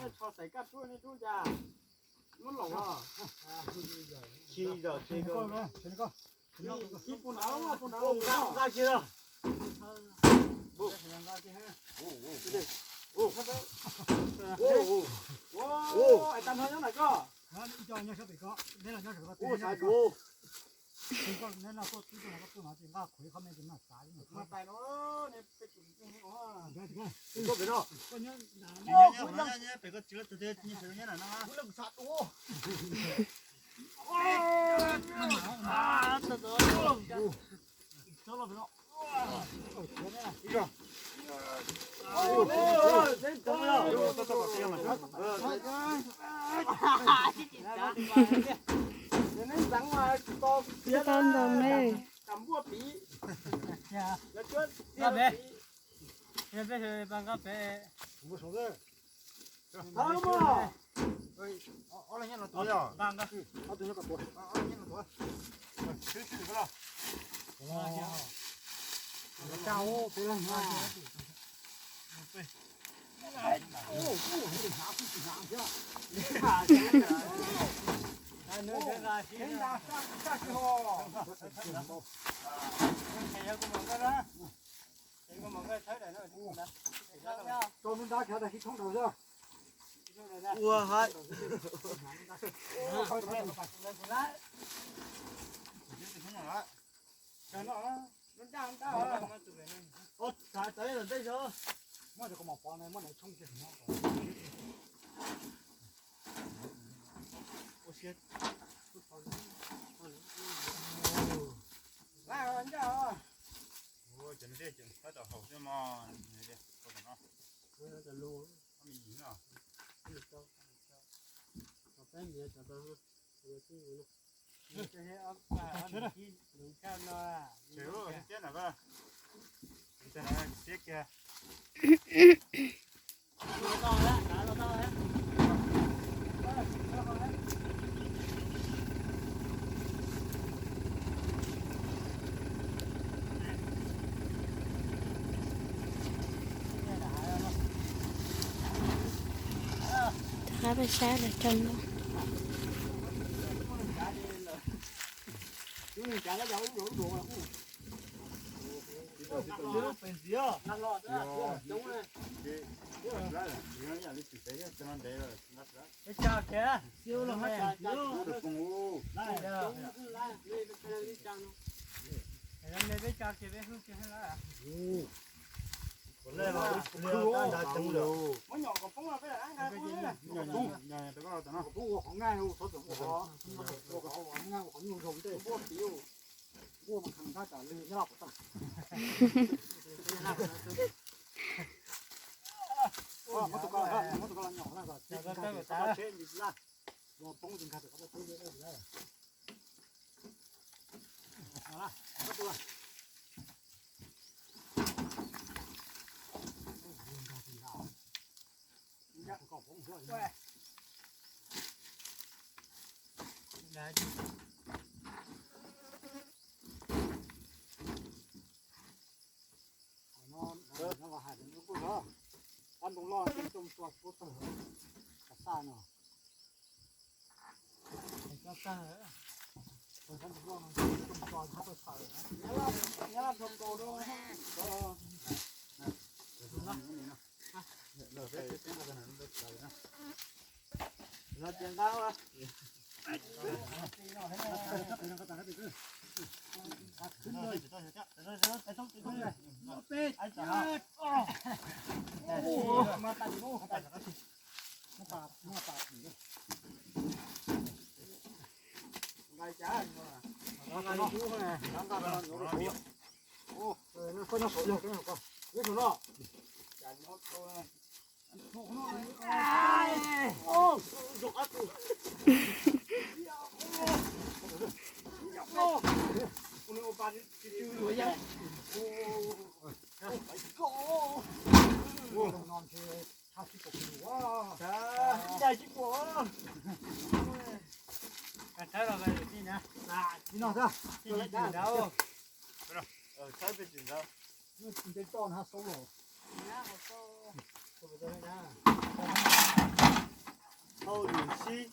Nej tso xaiv kaj rub, nej rub cas? Muab laus. Tsis zaum tsis zaum. Ib puas nrad, puas nrad. Nqa tsis los. Tais nrho nyob ntawm koj. Tsis tau ntoo ne. Ua haib. Ua siab. Ua, cov no thiaj tseem tab tom haum thiab mog, nws tias, no. Ob me yim no. Siab kiag. Thab peb sab lawm rau no. Peb tso kiag. Ib daig tsis pom. Tib no, ntev toj na, xaub los. Hauj lwm sib.